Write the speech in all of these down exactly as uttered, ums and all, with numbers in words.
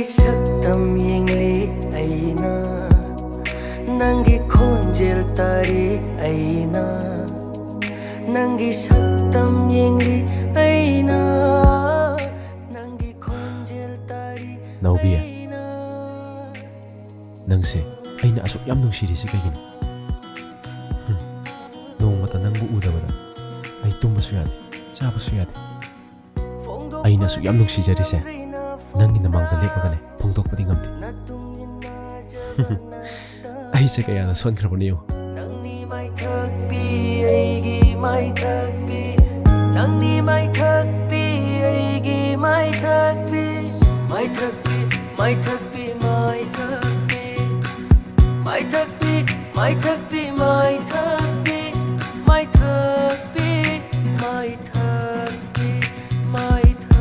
ꯁꯛꯇꯝ ꯌꯦꯡꯂꯤ ꯑꯩꯅ, ꯅꯪꯒꯤ ꯈꯣꯟꯖꯦꯜ ꯇꯥꯔꯤ ꯑꯩꯅ, ꯅꯪꯒꯤ ꯁꯛꯇꯝ ꯌꯦꯡꯂꯤ ꯑꯩꯅ, ꯅꯪꯒꯤ ꯈꯣꯟꯖꯦꯜ ꯇꯥꯔꯤ ꯅꯥꯎꯕꯤ, ꯑꯩꯅ꯫ ꯅꯪꯁꯦ ꯑꯩꯅ ꯑꯁꯨꯛ ꯌꯥꯝ ꯅꯨꯡꯁꯤꯔꯤꯁꯤ ꯀꯩꯒꯤꯅꯣ? ꯍꯨꯝ, ꯅꯣꯡꯃꯇ ꯅꯪꯕꯨ ꯎꯗꯕꯗ ꯑꯩ ꯇꯨꯝꯕꯁꯨ ꯌꯥꯗꯦ, ꯆꯥꯕꯁꯨ ꯌꯥꯗꯦ꯫ ꯑꯩꯅ ꯑꯁꯨꯛ ꯌꯥꯝ ꯅꯨꯡꯁꯤꯖꯔꯤꯁꯦ ꯅꯪꯒꯤ ꯅꯃꯥꯡꯗ ꯂꯦꯞꯄꯒꯅꯦ ꯐꯣꯡꯗꯣꯛꯄꯗꯤ ꯉꯝꯗꯦ꯫ ꯑꯩꯁꯦ ꯀꯌꯥꯅ ꯁꯣꯟꯈ꯭ꯔꯕꯅꯣ ꯌꯦꯡꯉꯨ꯫ ꯅꯪꯅꯤ ꯃꯥꯏꯊꯛꯄꯤ, ꯑꯩꯒꯤ ꯃꯥꯏꯊꯛꯄꯤ, ꯅꯪꯅꯤ ꯃꯥꯏꯊꯛꯄꯤ, ꯑꯩꯒꯤ ꯃꯥꯏꯊꯛꯄꯤ, ꯃꯥꯏꯊꯛꯄꯤ, ꯃꯥꯏꯊꯛꯄꯤ, ꯃꯥꯏꯊꯛꯄꯤ, ꯃꯥꯏꯊꯛꯄꯤ, ꯃꯥꯏꯊꯛꯄꯤ, ꯃꯥꯏꯊꯛꯄꯤ, ꯃꯥꯏꯊꯛꯄꯤ, ꯃꯥꯏꯊꯛꯄꯤ, ꯃꯥꯏꯊꯛꯄꯤ꯫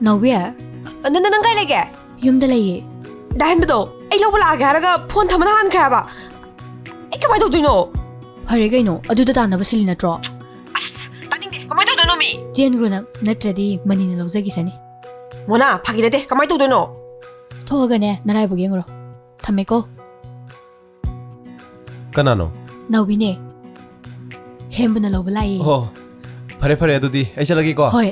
ꯅꯥꯎꯕꯤ, ꯅ-, ꯅ-, ꯅꯪ ꯀꯥꯏ ꯂꯩꯒꯦ? ꯌꯨꯝꯗ ꯂꯩꯌꯦ꯫ ꯗꯥꯍꯦꯟꯕꯗꯣ ꯑꯩ ꯂꯧꯕ ꯂꯥꯛꯑꯒꯦ ꯍꯥꯏꯔꯒ ꯐꯣꯟ ꯊꯝꯃꯅ ꯍꯥꯟꯈ꯭ꯔꯦ ꯍꯥꯏꯕ꯫ ꯑꯩ ꯀꯃꯥꯏꯅ ꯇꯧꯗꯣꯏꯅꯣ? ꯐꯔꯦ ꯀꯩꯅꯣ, ꯑꯗꯨꯗ ꯇꯥꯟꯅꯕ ꯁꯤꯜꯂꯤ ꯅꯠꯇ꯭ꯔꯣ? ꯑꯁ, ꯇꯥꯅꯤꯡꯗꯦ꯫ ꯀꯃꯥꯏꯅ ꯇꯧꯗꯣꯏꯅꯣ ꯃꯤ? ꯆꯦꯟꯈ꯭ꯔꯣ ꯅꯪ, ꯅꯠꯇ꯭ꯔꯗꯤ ꯃꯅꯤꯅ ꯂꯧꯖꯈꯤꯁꯅꯤ꯫ ꯃꯣꯅꯥ, ꯐꯥꯒꯤ ꯅꯠꯇꯦ꯫ ꯀꯃꯥꯏꯅ ꯇꯧꯗꯣꯏꯅꯣ? ꯊꯣꯛꯑꯒꯅꯦ, ꯅꯔꯥꯏꯕꯛ ꯌꯦꯡꯉꯨꯔꯣ꯫ ꯊꯝꯃꯦꯀꯣ꯫ ꯀꯅꯥꯅꯣ? ꯅꯥꯎꯕꯤꯅꯦ꯫ ꯍꯦꯝꯕꯅ ꯂꯧꯕ ꯂꯥꯛꯏ꯫ ꯑꯣ, ꯐꯔꯦ, ꯐꯔꯦ, ꯑꯗꯨꯗꯤ ꯑꯩ ꯆꯠꯂꯒꯦꯀꯣ꯫ ꯍꯣꯏ꯫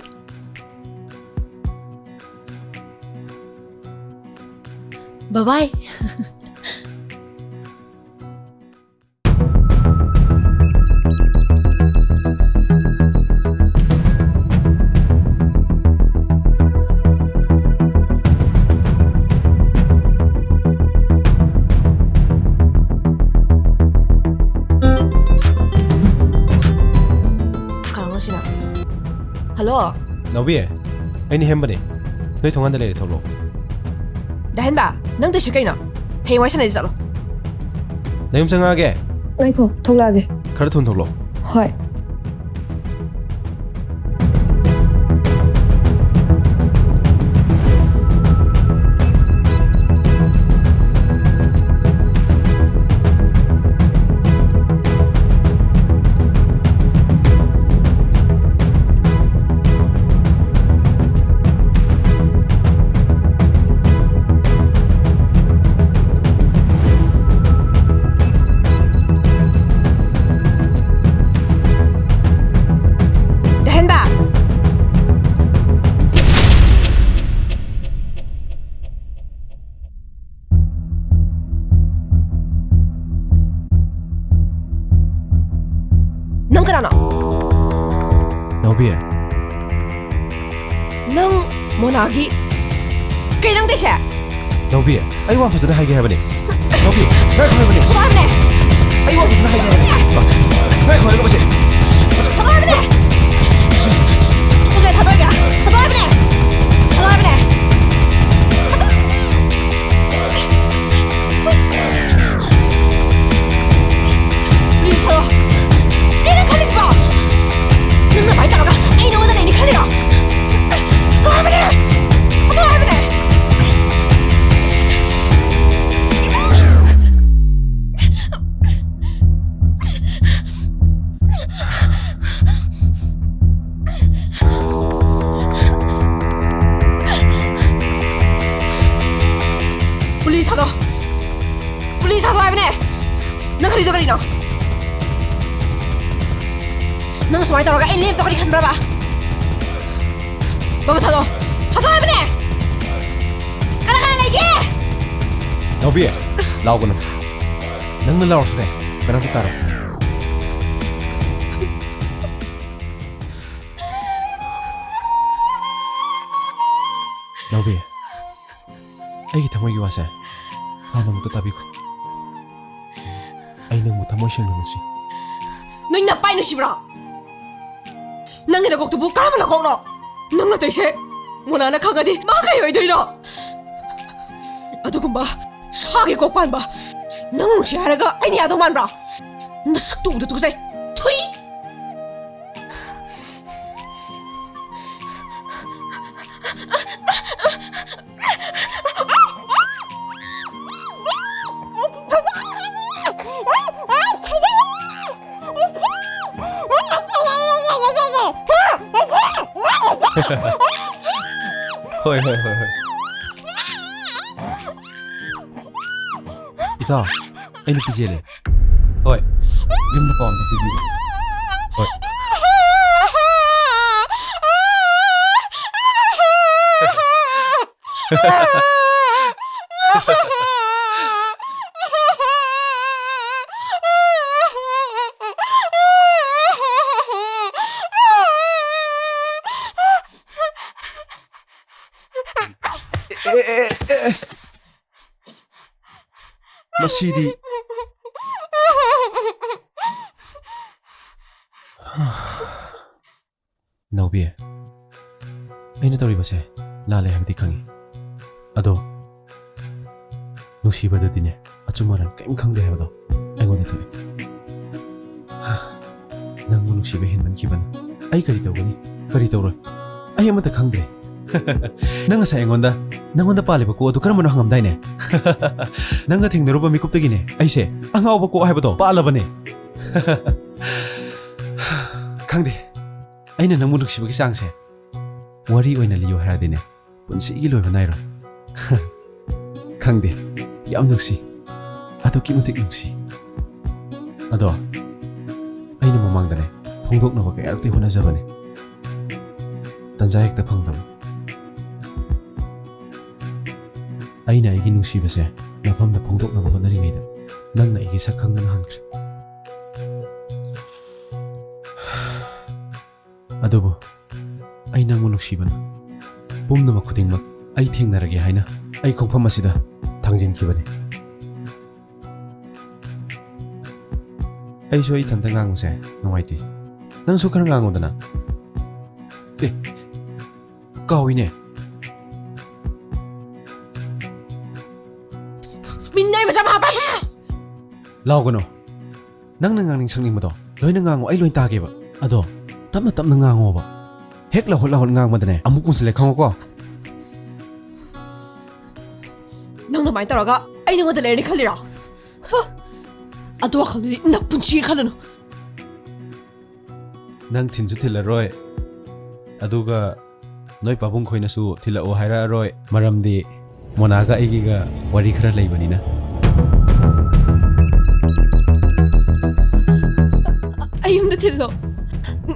ꯕꯕꯥꯏ꯫ ꯀꯅꯥꯅꯣ ꯁꯤꯅ? ꯍꯜꯂꯣ꯫ ꯅꯥꯎꯕꯤ, ꯑꯩꯅ ꯍꯦꯝꯕꯅꯦ꯫ ꯅꯣꯏ ꯊꯣꯡꯒꯥꯟꯗ ꯂꯩꯔꯦ, ꯊꯣꯛꯂꯛꯑꯣ꯫ ꯗꯥꯍꯦꯟꯕ, ꯅꯪ ꯇꯧꯏꯁꯤ ꯀꯩꯅꯣ? ꯍꯌꯦꯡ ꯋꯥꯔꯤ ꯁꯥꯟꯅꯁꯤ ꯆꯠꯂꯣ꯫ ꯅꯌꯨꯝ ꯆꯪꯉꯛꯑꯒꯦ꯫ ꯉꯥꯏꯈꯣ, ꯊꯣꯛꯂꯛꯑꯒꯦ꯫ ꯈꯔ ꯊꯨꯅ ꯊꯣꯛꯂꯛꯑꯣ꯫ ꯍꯣꯏ꯫ ꯗꯍꯦꯟꯕ! ꯅꯪ ꯀꯅꯥꯅꯣ? ꯅꯥꯎꯕꯤ꯫ ꯅꯪ ꯃꯣꯅꯥꯒꯤ ꯀꯩ ꯅꯪ ꯇꯧꯏꯁꯦ? ꯅꯥꯎꯕꯤ, ꯑꯩ ꯋꯥ ꯐꯖꯅ ꯍꯥꯏꯒꯦ ꯍꯥꯏꯕꯅꯦ꯫ ꯅꯥꯎꯕꯤ, ꯉꯥꯏꯈꯣ ꯍꯥꯏꯕꯅꯦ꯫ ꯊꯥꯗꯣꯛꯑꯣ ꯍꯥꯏꯕꯅꯦ꯫ ꯑꯩ ꯋꯥ ꯐꯖꯅ ꯍꯥꯏꯒꯦ ꯍꯥꯏꯕꯅꯦ꯫ ꯉꯥꯏꯈꯣ ꯍꯥꯏꯔꯒ ꯃꯁꯤ꯫ ꯊꯥꯗꯣꯛꯑꯣ ꯍꯥꯏꯕꯅꯦ꯫ ꯊꯥꯗꯣꯛꯑꯣ ꯍꯥꯏꯕꯅꯦ꯫ ꯊꯥꯗꯣꯛꯑꯣ ꯍꯥꯏꯕꯅꯦ꯫ ꯊꯥꯗꯣꯛꯑꯣ ꯍꯥꯏꯕꯅꯦ꯫ Please ꯊꯥꯗꯣꯛꯑꯣ꯫ ꯀꯩꯅꯣ ꯈꯜꯂꯤꯁꯤꯕꯣ? ꯅꯪ ꯅꯃꯥꯏ ꯇꯧꯔꯒ ꯑꯩ ꯅꯉꯣꯟꯗ ꯂꯩꯅꯤ ꯈꯜꯂꯤꯔꯣ? ꯊꯥꯗꯣꯛꯑꯣ ꯍꯥꯏꯕꯅꯦ꯫ ꯅꯪ ꯈꯜꯂꯤꯗꯣ ꯀꯔꯤꯅꯣ? ꯅꯪꯅ ꯁꯨꯃꯥꯏꯅ ꯇꯧꯔꯒ ꯑꯩ ꯂꯦꯝꯇꯣꯛꯀꯅꯤ ꯈꯟꯕ꯭ꯔꯕ? ꯕꯕꯥ, ꯊꯥꯗꯣꯛꯑꯣ! ꯊꯥꯗꯣꯛꯑꯣ ꯍꯥꯏꯕꯅꯦ! ꯀꯅꯥ ꯀꯅꯥ ꯂꯩꯒꯦ? ꯅꯥꯎꯕꯤ, ꯂꯥꯎꯒꯅꯨ꯫ ꯅꯪꯅ ꯂꯥꯎꯔꯁꯨꯅꯦ, ꯀꯅꯥꯝꯇ ꯇꯥꯔꯣꯏ꯫ ꯅꯥꯎꯕꯤ, ꯑꯩꯒꯤ ꯊꯃꯣꯏꯒꯤ ꯋꯥꯁꯦ ꯍꯥꯟꯅ ꯑꯃꯨꯛꯇ ꯇꯥꯕꯤꯈꯣ꯫ ꯑꯩ ꯅꯪꯕꯨ ꯊꯃꯣꯏ ꯁꯦꯡꯅ ꯅꯨꯡꯁꯤ꯫ ꯅꯣꯏ ꯅꯄꯥꯏ ꯅꯨꯡꯁꯤꯕ꯭ꯔꯣ? ꯅꯪꯒꯤ ꯅꯀꯣꯛꯇꯨꯕꯨ ꯀꯔꯝꯕ ꯅꯀꯣꯛꯅꯣ? ꯅꯪꯅ ꯇꯧꯏꯁꯦ ꯃꯣꯅꯥꯅ ꯈꯪꯉꯗꯤ ꯃꯥ ꯀꯩ ꯑꯣꯏꯗꯣꯏꯅꯣ? ꯑꯗꯨꯒꯨꯝꯕ ꯁꯥꯒꯤ ꯀꯣꯛ ꯄꯥꯟꯕ ꯅꯪ ꯅꯨꯡꯁꯤ ꯍꯥꯏꯔꯒ ꯑꯩꯅ ꯌꯥꯗꯧ ꯃꯥꯟꯕ꯭ꯔꯣ? ꯅꯁꯛꯇꯨ ꯎꯕꯗ ꯇꯨꯀꯠꯆꯩ꯫ ꯊꯨꯏ! ꯍꯣꯏ, ꯍꯣꯏ, ꯍꯣꯏ, ꯍꯣꯏ꯫ ꯏꯇꯥꯎ, ꯑꯩ ꯅꯨꯄꯤ ꯆꯦꯜꯂꯦ꯫ ꯍꯣꯏ, ꯌꯨꯝꯗ ꯄꯥꯎ ꯑꯝꯇ ꯄꯤꯕꯤꯔꯣ꯫ ꯍꯣꯏ꯫ ꯑꯦ, ꯑꯦ, ꯑꯦ, ꯑꯦ꯫ ꯃꯁꯤꯗꯤ꯫ ꯅꯥꯎꯕꯤ, ꯑꯩꯅ ꯇꯧꯔꯤꯕꯁꯦ ꯂꯥꯜꯂꯦ ꯍꯥꯏꯕꯗꯤ ꯈꯪꯉꯤ꯫ ꯑꯗꯣ ꯅꯨꯡꯁꯤꯕꯗꯗꯤꯅꯦ, ꯑꯆꯨꯝ ꯑꯔꯥꯟ ꯀꯔꯤꯝ ꯈꯪꯗꯦ ꯍꯥꯏꯕꯗꯣ ꯑꯩꯉꯣꯟꯗ ꯊꯣꯛꯑꯦ꯫ ꯅꯪꯕꯨ ꯅꯨꯡꯁꯤꯕ ꯍꯦꯟꯃꯟꯈꯤꯕꯅ ꯑꯩ ꯀꯔꯤ ꯇꯧꯒꯅꯤ, ꯀꯔꯤ ꯇꯧꯔꯣꯏ, ꯑꯩ ꯑꯃꯠꯇ ꯈꯪꯗ꯭ꯔꯦ꯫ ꯅꯪ ꯉꯁꯥꯏ ꯑꯩꯉꯣꯟꯗ ꯅꯪꯉꯣꯟꯗ ꯄꯥꯜꯂꯤꯕ ꯀꯣꯛ ꯑꯗꯨ ꯀꯔꯝꯕꯅꯣ ꯍꯪꯉꯝꯗꯥꯏꯅꯦ? ꯅꯪꯒ ꯊꯦꯡꯅꯔꯨꯕ ꯃꯤꯀꯨꯞꯇꯒꯤꯅꯦ ꯑꯩꯁꯦ ꯑꯉꯥꯎꯕ ꯀꯣꯛ ꯍꯥꯏꯕꯗꯣ ꯄꯥꯜꯂꯕꯅꯦ꯫ ꯈꯪꯗꯦ, ꯑꯩꯅ ꯅꯪꯕꯨ ꯅꯨꯡꯁꯤꯕꯒꯤ ꯆꯥꯡꯁꯦ ꯋꯥꯔꯤ ꯑꯣꯏꯅ ꯂꯤꯌꯨ ꯍꯥꯏꯔꯗꯤꯅꯦ, ꯄꯨꯟꯁꯤꯒꯤ ꯂꯣꯏꯕ ꯅꯥꯏꯔꯣꯏ꯫ ꯈꯪꯗꯦ, ꯌꯥꯝ ꯅꯨꯡꯁꯤ, ꯑꯗꯨꯛꯀꯤ ꯃꯇꯤꯛ ꯅꯨꯡꯁꯤ꯫ ꯑꯗꯣ ꯑꯩꯅ ꯃꯃꯥꯡꯗꯅꯦ ꯐꯣꯡꯗꯣꯛꯅꯕ ꯀꯌꯥꯔꯛꯇꯤ ꯍꯣꯠꯅꯖꯕꯅꯦ, ꯇꯟꯖꯥ ꯍꯦꯛꯇ ꯐꯪꯗꯕ꯫ ꯑꯩꯅ ꯑꯩꯒꯤ ꯅꯨꯡꯁꯤꯕꯁꯦ ꯃꯐꯝꯗ ꯐꯣꯡꯗꯣꯛꯅꯕ ꯍꯣꯠꯅꯔꯤꯉꯩꯗ ꯅꯪꯅ ꯑꯩꯒꯤ ꯁꯛ ꯈꯪꯗꯅ ꯍꯟꯈ꯭ꯔꯦ꯫ ꯑꯗꯨꯕꯨ ꯑꯩ ꯅꯪꯕꯨ ꯅꯨꯡꯁꯤꯕꯅ ꯄꯨꯝꯅꯃꯛ ꯈꯨꯗꯤꯡꯃꯛ ꯑꯩ ꯊꯦꯡꯅꯔꯒꯦ ꯍꯥꯏꯅ ꯑꯩ ꯈꯣꯡꯐꯝ ꯑꯁꯤꯗ ꯊꯥꯡꯖꯤꯟꯈꯤꯕꯅꯤ꯫ ꯑꯩꯁꯨ ꯑꯩ ꯏꯊꯟꯇ ꯉꯥꯡꯕꯁꯦ ꯅꯨꯡꯉꯥꯏꯇꯦ꯫ ꯅꯪꯁꯨ ꯈꯔ ꯉꯥꯡꯉꯨꯗꯅ꯫ ꯑꯦ, ꯀꯥꯎꯏꯅꯦ꯫ ꯃꯤꯟꯅꯥꯏ ꯃꯆꯥ ꯃꯥ ꯄꯥꯏ! ꯂꯥꯎꯒꯅꯨ꯫ ꯅꯪꯅ ꯉꯥꯡꯅꯤꯡ ꯁꯛꯅꯤꯡꯕꯗꯣ ꯂꯣꯏꯅ ꯉꯥꯡꯉꯣ, ꯑꯩ ꯂꯣꯏ ꯇꯥꯒꯦꯕ꯫ ꯑꯗꯣ ꯇꯞꯅ ꯇꯞꯅ ꯉꯥꯡꯉꯣꯕ꯫ ꯍꯦꯛ ꯂꯥꯎꯍꯠ ꯂꯥꯎꯍꯠ ꯉꯥꯡꯕꯗꯅꯦ ꯑꯃꯨꯛ ꯃꯨꯟꯁꯤꯜꯂꯦ, ꯈꯪꯉꯣꯀꯣ? ꯅꯪ ꯑꯗꯨꯃꯥꯏꯅ ꯇꯧꯔꯒ ꯑꯩ ꯅꯉꯣꯟꯗ ꯂꯩꯔꯅꯤ ꯈꯜꯂꯤꯔꯣ? ꯍ! ꯑꯗꯨ ꯋꯥꯈꯜꯗꯨꯗꯤ ꯅꯄꯨꯟꯁꯤ ꯈꯜꯂꯨꯅꯨ꯫ ꯅꯪ ꯊꯤꯟꯁꯨ ꯊꯤꯜꯂꯔꯣꯏ, ꯑꯗꯨꯒ ꯅꯣꯏ ꯄꯥꯕꯨꯡ ꯈꯣꯏꯅꯁꯨ ꯊꯤꯜꯂꯛꯑꯣ ꯍꯥꯏꯔꯛꯑꯔꯣꯏ, ꯃꯔꯝꯗꯤ ꯃꯣꯅꯥꯒ ꯑꯩꯒꯤꯒ ꯋꯥꯔꯤ ꯈꯔ ꯂꯩꯕꯅꯤꯅ꯫ ꯑꯩ ꯌꯨꯝꯗ ꯊꯤꯜꯂꯣ꯫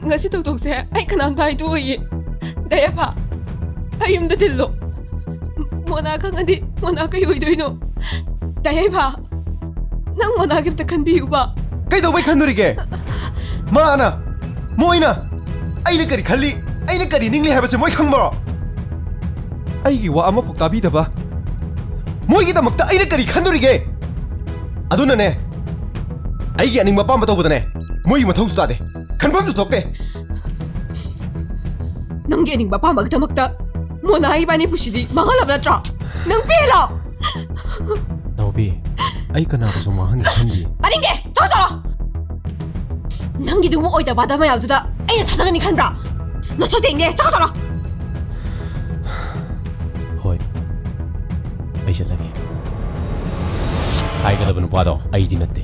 ꯉꯁꯤ ꯊꯧꯗꯣꯛꯁꯦ ꯑꯩ ꯀꯅꯥꯝꯇ ꯍꯥꯏꯗꯣꯛꯑꯣꯏꯌꯦ꯫ ꯗꯌꯥꯐꯥ, ꯑꯩ ꯌꯨꯝꯗ ꯊꯤꯜꯂꯣ꯫ ꯃꯣꯅꯥ ꯈꯪꯉꯗꯤ ꯃꯣꯅꯥ ꯀꯩ ꯑꯣꯏꯗꯣꯏꯅꯣ? ꯗꯌꯥꯐꯥ, ꯅꯪ ꯃꯣꯅꯥꯒꯤ ꯑꯝꯇ ꯈꯟꯕꯤꯌꯨꯕ꯫ ꯀꯩꯗꯧꯕꯩ ꯈꯟꯗꯣꯔꯤꯒꯦ? ꯃꯥꯅ, ꯃꯣꯏꯅ ꯑꯩꯅ ꯀꯔꯤ ꯈꯜꯂꯤ, ꯑꯩꯅ ꯀꯔꯤ ꯅꯤꯡꯂꯤ ꯍꯥꯏꯕꯁꯦ ꯃꯣꯏ ꯈꯪꯕ꯭ꯔꯣ? ꯑꯩꯒꯤ ꯋꯥ ꯑꯃꯐꯥꯎ ꯇꯥꯕꯤꯗꯕ, ꯃꯣꯏꯒꯤꯗꯃꯛꯇ ꯑꯩꯅ ꯀꯔꯤ ꯈꯟꯗꯣꯔꯤꯒꯦ? ꯑꯗꯨꯅꯅꯦ, ꯑꯩꯒꯤ ꯑꯅꯤꯡꯕ ꯑꯄꯥꯝꯕ ꯇꯧꯕꯗꯅꯦ ꯃꯣꯏꯒꯤ ꯃꯊꯧꯁꯨ ꯇꯥꯗꯦ, ꯈꯟꯐꯝꯁꯨ ꯊꯣꯛꯇꯦ꯫ ꯅꯪꯒꯤ ꯑꯅꯤꯡꯕ ꯑꯄꯥꯝꯕꯒꯤꯗꯃꯛꯇ ꯃꯣꯅꯥ ꯏꯕꯥꯅꯤ ꯄꯨꯟꯁꯤꯗꯤ ꯃꯥꯡꯍꯜꯂꯕ ꯅꯠꯇ꯭ꯔꯣ? ꯅꯪ ꯄꯦꯜꯂꯣ? ꯅꯥꯎꯕꯤ, ꯑꯩ ꯀꯅꯥꯕꯨꯁꯨ ꯃꯥꯡꯍꯟꯒꯦ ꯈꯟꯗꯤꯌꯦ꯫ ꯇꯥꯅꯤꯡꯗꯦ! ꯆꯠꯂꯣ, ꯆꯠꯂꯣ! ꯅꯪꯒꯤꯗꯨꯕꯨ ꯑꯣꯏꯗ ꯄꯥꯗ ꯃꯌꯥꯝꯗꯨꯗ ꯑꯩꯅ ꯊꯥꯖꯒꯅꯤ ꯈꯟꯕ꯭ꯔꯥ? ꯅꯁꯛꯇ ꯌꯦꯡꯅꯤꯡꯗꯦ! ꯆꯠꯂꯣ, ꯆꯠꯂꯣ! ꯍꯣꯏ, ꯑꯩ ꯆꯠꯂꯒꯦ꯫ ꯍꯥꯏꯒꯗꯕ ꯅꯨꯄꯥꯗꯣ ꯑꯩꯗꯤ ꯅꯠꯇꯦ꯫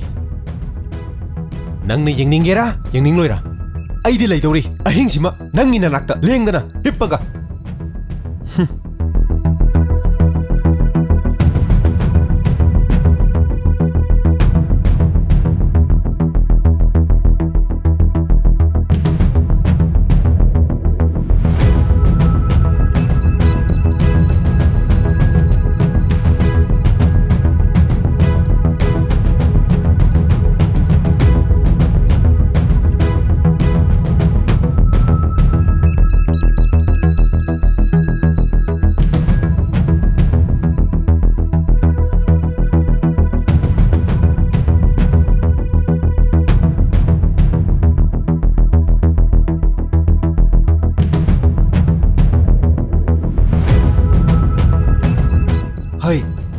ꯅꯪꯅ ꯌꯦꯡꯅꯤꯡꯒꯦꯔꯥ, ꯌꯦꯡꯅꯤꯡꯂꯣꯏꯔꯥ, ꯑꯩꯗꯤ ꯂꯩꯗꯧꯔꯤ ꯑꯍꯤꯡꯁꯤꯃ ꯅꯪꯒꯤ ꯅꯅꯥꯛꯇ ꯂꯦꯡꯗꯅ ꯍꯤꯞꯄꯒ꯫ ꯍꯨꯝ꯫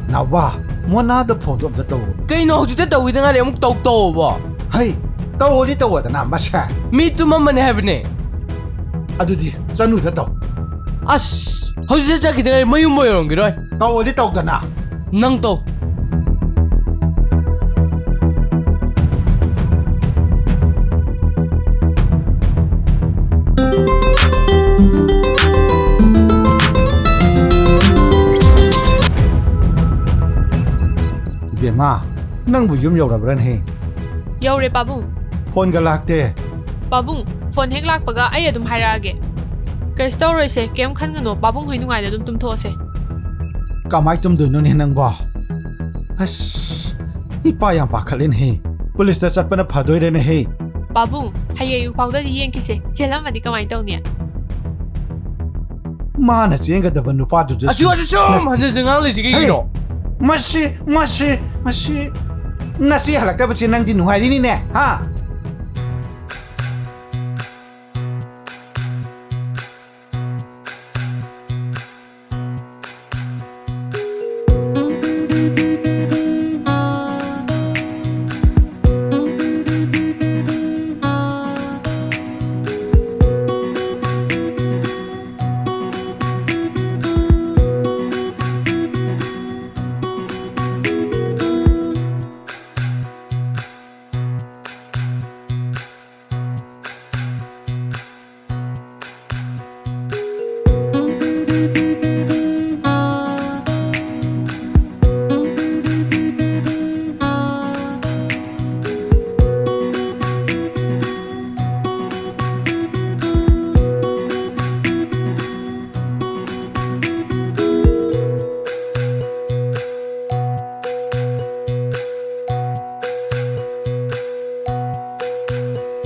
ꯅꯥꯎꯕ, ꯃꯣꯅꯥꯗ ꯐꯣꯟꯗꯣ ꯑꯝꯇ ꯇꯧ꯫ ꯀꯩꯅꯣ, ꯍꯧꯖꯤꯛꯇ ꯇꯧꯈꯤꯗ ꯉꯥꯏꯔꯤ, ꯑꯃꯨꯛ ꯇꯧ ꯇꯧꯕꯣ? ꯍꯩ, ꯇꯧꯔꯗꯤ ꯇꯧꯑꯣꯗꯅ, ꯃꯁꯦ꯫ ꯃꯤ ꯇꯨꯝꯃꯝꯕꯅꯦ ꯍꯥꯏꯕꯅꯦ꯫ ꯑꯗꯨꯗꯤ ꯆꯅꯨꯗ ꯇꯧ꯫ ꯑꯁ, ꯍꯧꯖꯤꯛꯇ ꯆꯠꯈꯤꯗ ꯉꯥꯏꯔꯤ, ꯃꯌꯨꯝ ꯑꯣꯏꯔꯝꯈꯤꯔꯣꯏ꯫ ꯇꯧꯔꯗꯤ ꯇꯧꯗꯅ꯫ ꯅꯪ ꯇꯧ꯫ ꯏꯕꯦꯝꯃ, ꯅꯪꯕꯨ ꯌꯨꯝ ꯌꯧꯔꯕ꯭ꯔꯅꯦꯍꯦ? ꯌꯧꯔꯦ, ꯄꯥꯕꯨꯡ꯫ ꯐꯣꯟꯒ ꯂꯥꯛꯇꯦ꯫ ꯄꯥꯕꯨꯡ, ꯐꯣꯟ ꯍꯦꯛ ꯂꯥꯛꯄꯒ ꯑꯩ ꯑꯗꯨꯝ ꯍꯥꯏꯔꯛꯑꯒꯦ꯫ ꯀꯩꯁꯨ ꯇꯧꯔꯣꯏꯁꯦ, ꯀꯩꯝ ꯈꯟꯒꯅꯣ, ꯄꯥꯕꯨꯡ ꯍꯣꯏ ꯅꯨꯡꯉꯥꯏꯅ ꯑꯗꯨꯝ ꯇꯨꯝꯊꯣꯛꯑꯁꯦ꯫ ꯀꯃꯥꯏ ꯇꯨꯝꯗꯣꯏꯅꯣꯅꯦ ꯅꯪꯕꯣ? ꯑꯁ, ꯏꯄꯥ ꯌꯥꯝ ꯄꯥꯈꯠꯂꯦꯅꯦꯍꯦ꯫ ꯄꯨꯂꯤꯁꯇ ꯆꯠꯄꯅ ꯐꯗꯣꯏꯔꯦꯅꯦꯍꯦ꯫ ꯄꯥꯕꯨꯡ, ꯍꯌꯦꯡ ꯑꯌꯨꯛ ꯐꯥꯎꯗꯗꯤ ꯌꯦꯡꯈꯤꯁꯦ, ꯆꯦꯜꯂꯝꯃꯗꯤ ꯀꯃꯥꯏ ꯇꯧꯅꯤ? ꯃꯥꯅ ꯆꯦꯟꯒꯗꯕ ꯅꯨꯄꯥꯗꯨꯗꯁꯨ ꯑꯁꯤ ꯋꯥꯁꯤ ꯁꯨꯝ ꯅꯠꯇꯦ꯫ ꯍꯟꯖꯤꯟ ꯍꯟꯖꯤꯟ ꯉꯥꯡꯂꯤꯁꯤ ꯀꯩꯒꯤꯅꯣ? ꯍꯦ! ꯃꯁꯤ, ꯃꯁꯤ, ꯃꯁꯤ, ꯅꯆꯦ ꯍꯜꯂꯛꯇꯕꯁꯦ ꯅꯪꯗꯤ ꯅꯨꯡꯉꯥꯏꯔꯤꯅꯤꯅꯦ, ꯍꯥ?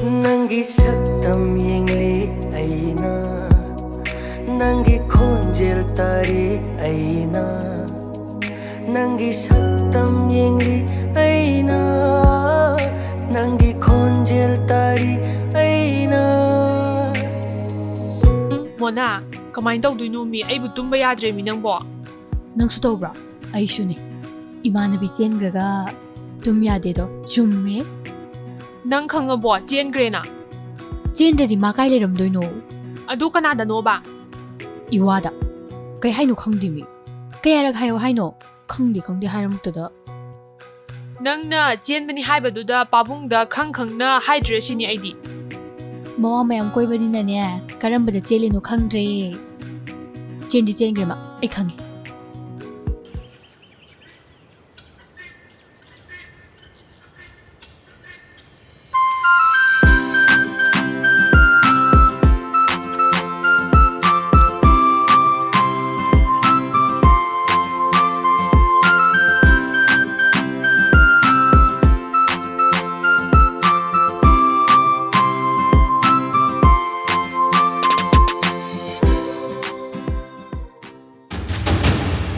ꯅꯪꯒꯤ ꯁꯛꯇꯝ ꯌꯦꯡꯂꯤ ꯑꯩꯅ, ꯅꯪꯒꯤ ꯈꯣꯟꯖꯦꯜ ꯇꯥꯔꯤ ꯑꯩꯅ, ꯅꯪꯒꯤ ꯁꯛꯇꯝ ꯌꯦꯡꯂꯤ ꯑꯩꯅ, ꯅꯪꯒꯤ ꯈꯣꯟꯖꯦꯜ ꯇꯥꯔꯤ ꯑꯩꯅ꯫ ꯃꯣꯅꯥ, ꯀꯃꯥꯏꯅ ꯇꯧꯗꯣꯏꯅꯣ ꯃꯤ? ꯑꯩꯕꯨ ꯇꯨꯝꯕ ꯌꯥꯗ꯭ꯔꯦ ꯃꯤ ꯅꯪꯕꯣ꯫ ꯅꯪꯁꯨ ꯇꯧꯕ꯭ꯔꯥ? ꯑꯩꯁꯨꯅꯦ꯫ ꯏꯃꯥꯟꯅꯕꯤ ꯆꯦꯟꯈ꯭ꯔꯒ ꯇꯨꯝ ꯌꯥꯗꯦꯗꯣ ꯆꯨꯝꯃꯦ꯫ ꯅꯪ ꯈꯪꯉꯕꯣ ꯆꯦꯟꯈ꯭ꯔꯦꯅ? ꯆꯦꯟꯗ꯭ꯔꯗꯤ ꯃꯥ ꯀꯥꯏ ꯂꯩꯔꯝꯗꯣꯏꯅꯣ? ꯑꯗꯨ ꯀꯅꯥꯗꯅꯣꯕ? ꯏꯋꯥꯗ꯫ ꯀꯩ ꯍꯥꯏꯅꯣ ꯈꯪꯗꯦꯃꯤ꯫ ꯀꯌꯥꯔꯛ ꯍꯥꯏꯌꯣ ꯍꯥꯏꯅꯣ? ꯈꯪꯗꯦ ꯈꯪꯗꯦ ꯍꯥꯏꯔꯃꯛꯇꯗ꯫ ꯅꯪꯅ ꯆꯦꯟꯕꯅꯤ ꯍꯥꯏꯕꯗꯨꯗ ꯄꯥꯕꯨꯡꯗ ꯈꯪ ꯈꯪꯅ ꯍꯥꯏꯗ꯭ꯔꯤꯔ ꯁꯤꯅꯤ ꯑꯩꯗꯤ꯫ ꯃꯋꯥ ꯃꯌꯥꯝ ꯀꯣꯏꯕꯅꯤꯅꯅꯦ, ꯀꯔꯝꯕꯗ ꯆꯦꯜꯂꯤꯅꯣ ꯈꯪꯗ꯭ꯔꯦ꯫ ꯆꯦꯟꯗꯤ ꯆꯦꯟꯈ꯭ꯔꯦ ꯃꯥ, ꯑꯩ ꯈꯪꯉꯦ꯫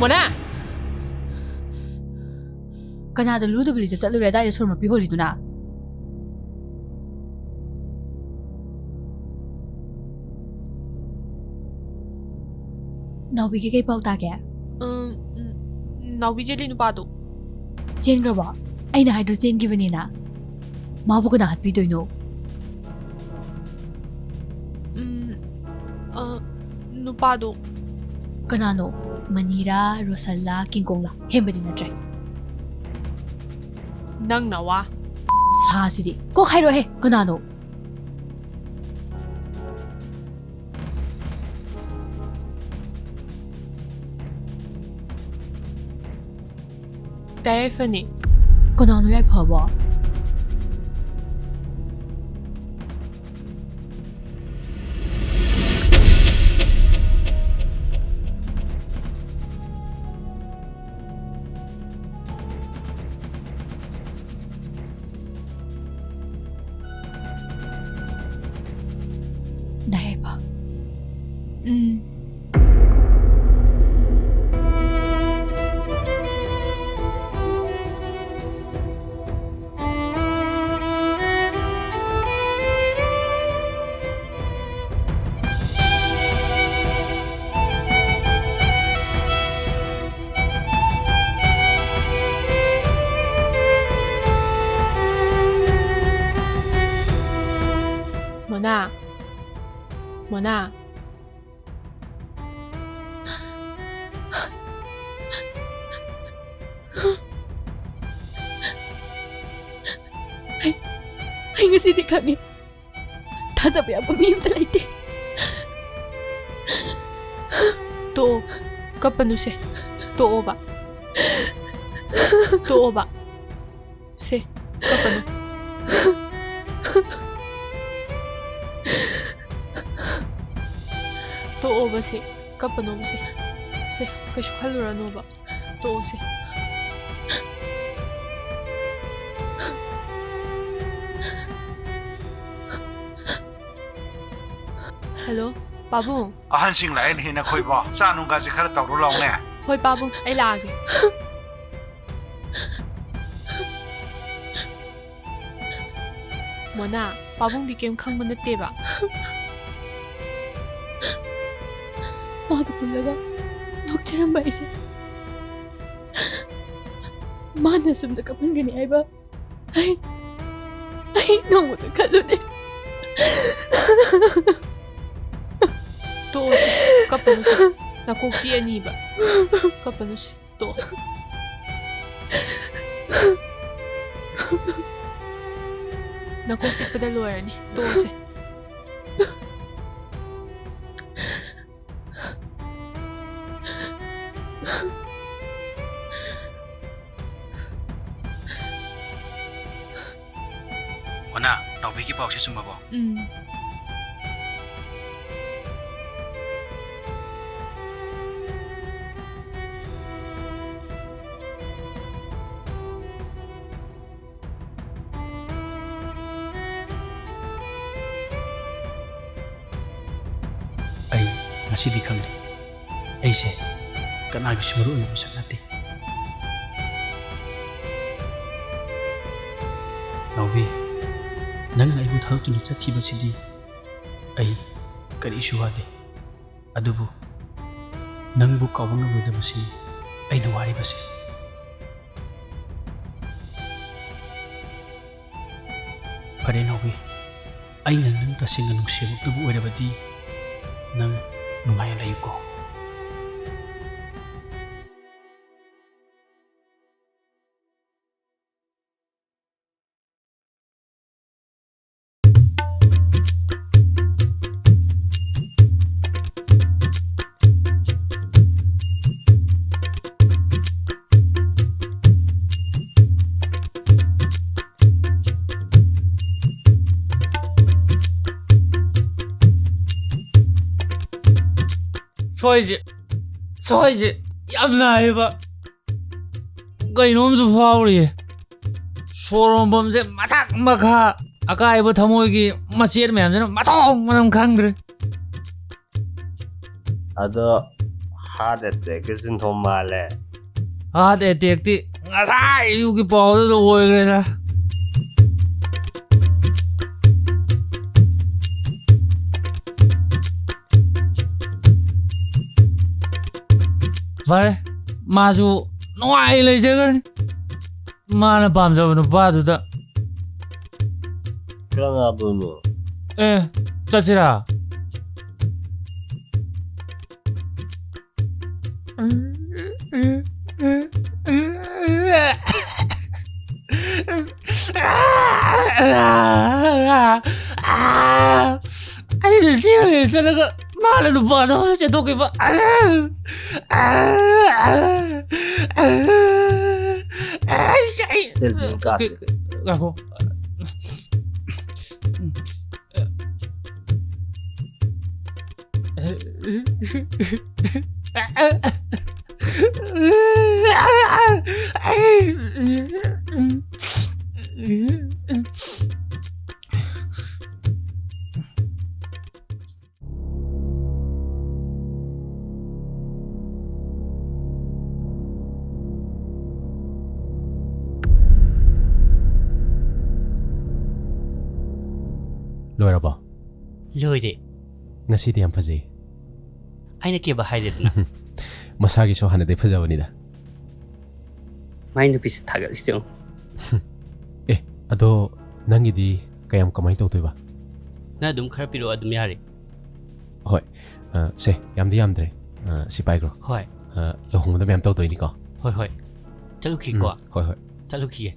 ꯃꯣꯅꯥ! ꯀꯅꯥꯗ ꯂꯨꯗꯕ ꯂꯤꯆꯠ ꯆꯠꯂꯨꯔꯦ ꯑꯗꯥꯏꯗ ꯁꯣꯔ ꯃꯄꯤ ꯍꯣꯜꯂꯤꯗꯨꯅ? ꯅꯥꯎꯕꯤꯒꯤ ꯀꯩ ꯄꯥꯎ ꯇꯥꯒꯦ? ꯎꯝ, ꯎꯝ, ꯅꯥꯎꯕꯤ ꯆꯦꯜꯂꯤ ꯅꯨꯄꯥꯗꯣ꯫ ꯆꯦꯟꯈ꯭ꯔꯕꯣ? ꯑꯩꯅ ꯍꯥꯏꯗ꯭ꯔꯣ ꯆꯦꯟꯈꯤꯕꯅꯤꯅ? ꯃꯥꯕꯨ ꯀꯅꯥ ꯍꯥꯠꯄꯤꯗꯣꯏꯅꯣ? ꯎꯝ, ꯑ, ꯅꯨꯄꯥꯗꯣ꯫ ꯀꯅꯥꯅꯣ? ꯃꯅꯤꯔꯥ, ꯔꯣꯁꯜꯂꯥ, ꯀꯤꯡꯀꯣꯡꯂꯥ? ꯍꯦꯟꯕꯗꯤ ꯅꯠꯇ꯭ꯔꯦ꯫ ꯅꯪ ꯅꯋꯥ꯫ ꯁꯥꯁꯤꯗꯤ꯫ ꯀꯣꯛ ꯍꯥꯏꯔꯛꯑꯣꯍꯦ, ꯀꯅꯥꯅꯣ? ꯗꯥ ꯌꯥꯏꯐꯅꯤ꯫ ꯀꯅꯥꯅꯣ ꯌꯥꯏꯐꯕꯣ? ꯗꯥ ꯌꯥꯏꯐ꯫ ꯎꯝ꯫ ꯃꯣꯅꯥ꯫ ꯑꯩ, ꯑꯩ ꯉꯁꯤꯗꯤ ꯈꯪꯉꯦ꯫ ꯊꯥꯖꯕ ꯌꯥꯕ ꯃꯤ ꯑꯝꯇ ꯂꯩꯇꯦ꯫ ꯇꯣꯛꯑꯣ, ꯀꯞꯄꯅꯨꯁꯦ꯫ ꯇꯣꯛꯑꯣꯕ꯫ ꯇꯣꯛꯑꯣꯕ꯫ ꯁꯦ, ꯀꯞꯄꯅꯨ꯫ ꯇꯣꯛꯑꯣꯕ ꯁꯦ, ꯀꯞꯄꯅꯣꯕ ꯁꯦ꯫ ꯁꯦ, ꯀꯩꯁꯨ ꯈꯜꯂꯨꯔꯅꯣꯕ꯫ ꯇꯣꯛꯑꯣꯁꯦ꯫ ꯍꯜꯂꯣ, ꯄꯥꯕꯨꯡ꯫ ꯑꯍꯟꯁꯤꯡ ꯂꯥꯛꯑꯦꯅꯦꯍꯦ ꯅꯈꯣꯏꯕꯣ꯫ ꯆꯥ ꯅꯨꯡꯒꯥꯁꯦ ꯈꯔ ꯇꯧꯔꯨ ꯂꯥꯎꯅꯦ꯫ ꯍꯣꯏ ꯄꯥꯕꯨꯡ, ꯑꯩ ꯂꯥꯛꯑꯒꯦ꯫ ꯃꯣꯅꯥ, ꯄꯥꯕꯨꯡꯗꯤ ꯀꯩꯝ ꯈꯪꯕ ꯅꯠꯇꯦꯕ꯫ ꯃꯥꯒ ꯄꯨꯜꯂꯒ ꯅꯣꯛꯆꯔꯝꯕ ꯑꯩꯁꯦ ꯃꯥꯅ ꯁꯨꯝꯗ ꯀꯞꯍꯟꯒꯅꯤ ꯍꯥꯏꯕ ꯑꯩ, ꯑꯩ ꯅꯣꯡꯃꯇ ꯈꯜꯂꯨꯗꯦ꯫ ꯇꯣꯛꯑꯣꯁꯦ, ꯀꯞꯄꯅꯨꯁꯦ꯫ ꯅꯀꯣꯛ ꯆꯤꯛꯑꯅꯤꯕ꯫ ꯀꯞꯄꯅꯨꯁꯦ꯫ ꯇꯣꯛꯑꯣ꯫ ꯅꯀꯣꯛ ꯆꯤꯛꯄꯗ ꯂꯣꯏꯔꯅꯤ꯫ ꯇꯣꯛꯑꯣꯁꯦ꯫ ꯃꯣꯅꯥ, ꯅꯥꯎꯕꯤꯒꯤ ꯄꯥꯎꯁꯦ ꯆꯨꯝꯃꯕꯣ? ꯎꯝ꯫ ꯑꯩ ꯉꯁꯤꯗꯤ ꯈꯪꯂꯦ, ꯑꯩꯁꯦ ꯀꯅꯥꯒꯤꯁꯨ ꯃꯔꯨ ꯑꯣꯏꯕ ꯃꯤꯁꯛ ꯅꯠꯇꯦ꯫ ꯅꯥꯎꯕꯤ, ꯅꯪꯅ ꯑꯩꯕꯨ ꯊꯥꯗꯣꯛꯇꯨꯅ ꯆꯠꯈꯤꯕꯁꯤꯗꯤ ꯑꯩ ꯀꯔꯤꯁꯨ ꯋꯥꯗꯦ꯫ ꯑꯗꯨꯕꯨ ꯅꯪꯕꯨ ꯀꯥꯎꯕ ꯉꯝꯂꯣꯏꯗꯕꯁꯤꯅꯤ ꯑꯩꯅ ꯋꯥꯔꯤꯕꯁꯦ꯫ ꯐꯔꯦ ꯅꯥꯎꯕꯤ, ꯑꯩꯅ ꯅꯪ ꯇꯁꯦꯡꯅ ꯅꯨꯡꯁꯤꯔꯛꯇꯕ ꯑꯣꯏꯔꯕꯗꯤ ꯅꯪ ꯅꯨꯡꯉꯥꯏꯅ ꯂꯩꯌꯨꯀꯣ꯫ ꯁꯣꯏꯁꯦ, ꯁꯣꯏꯁꯦ ꯌꯥꯝ ꯅꯥꯏꯌꯦꯕ꯫ ꯀꯩꯅꯣꯝꯁꯨ ꯐꯥꯎꯔꯤꯌꯦ꯫ ꯁꯣꯔ ꯍꯣꯟꯐꯝꯁꯦ ꯃꯊꯛ ꯃꯈꯥ, ꯑꯀꯥꯏꯕ ꯊꯃꯣꯏꯒꯤ ꯃꯆꯦꯠ ꯃꯌꯥꯝꯁꯤꯅ ꯃꯊꯣꯡ ꯃꯔꯝ ꯈꯪꯗ꯭ꯔꯦ꯫ ꯑꯗꯣ heart attackꯀꯤ symptom ꯃꯥꯜꯂꯦ꯫ Heart attackꯇꯤ ꯉꯁꯥꯏ ꯑꯌꯨꯛꯀꯤ ꯄꯥꯎꯗꯨꯗ ꯑꯣꯏꯈ꯭ꯔꯦꯗ꯫ ꯐꯔꯦ, ꯃꯥꯁꯨ ꯅꯨꯡꯉꯥꯏ ꯂꯩꯖꯈ꯭ꯔꯅꯤ꯫ ꯃꯥꯅ ꯄꯥꯝꯖꯕ ꯅꯨꯄꯥꯗꯨꯗ꯫ ꯀꯅꯥꯕꯨꯅꯣ? ꯑꯦ, ꯆꯠꯁꯤꯔꯥ? ꯑꯩꯅ ꯆꯦꯜꯂꯦ ꯆꯠꯂꯒ ꯃꯥꯅ ꯅꯨꯄꯥꯗꯣ ꯆꯦꯟꯊꯣꯛꯈꯤꯕ꯫ ꯑꯩꯁꯦ, ꯑꯩ ꯁꯦꯜꯐꯤ ꯑꯃ ꯀꯥꯞꯁꯦ꯫ ꯉꯥꯏꯈꯣ꯫ ꯂꯣꯏꯔꯕꯣ? ꯂꯣꯏꯔꯦ꯫ ꯉꯁꯤꯗꯤ ꯌꯥꯝ ꯐꯖꯩ꯫ ꯑꯩꯅ ꯀꯦꯕ ꯍꯥꯏꯔꯦꯗꯅ꯫ ꯃꯁꯥꯒꯤꯁꯨ ꯍꯥꯟꯅꯗꯩ ꯐꯖꯕꯅꯤꯗ꯫ ꯃꯥꯏ ꯅꯨꯄꯤꯁꯦ ꯊꯥꯒꯠꯂꯤꯁꯦ ꯌꯦꯡꯉꯨ꯫ ꯑꯦ, ꯑꯗꯣ ꯅꯪꯒꯤꯗꯤ ꯀꯌꯥꯝ ꯀꯃꯥꯏꯅ ꯇꯧꯗꯣꯏꯕ? ꯅꯪ ꯑꯗꯨꯝ ꯈꯔ ꯄꯤꯔꯛꯑꯣ, ꯑꯗꯨꯝ ꯌꯥꯔꯦ꯫ ꯍꯣꯏ꯫ ꯑ, ꯁꯦ, ꯌꯥꯝꯗꯤ ꯌꯥꯝꯗ꯭ꯔꯦ꯫ ꯑ, ꯁꯤ ꯄꯥꯏꯈ꯭ꯔꯣ꯫ ꯍꯣꯏ꯫ ꯑ, ꯂꯨꯍꯣꯡꯕꯗ ꯃꯌꯥꯝ ꯇꯧꯗꯣꯏꯅꯤꯀꯣ꯫ ꯍꯣꯏ, ꯍꯣꯏ꯫ ꯆꯠꯂꯨꯈꯤꯀꯣ꯫ ꯎꯝ, ꯍꯣꯏ, ꯍꯣꯏ꯫ ꯆꯠꯂꯨꯈꯤꯒꯦ꯫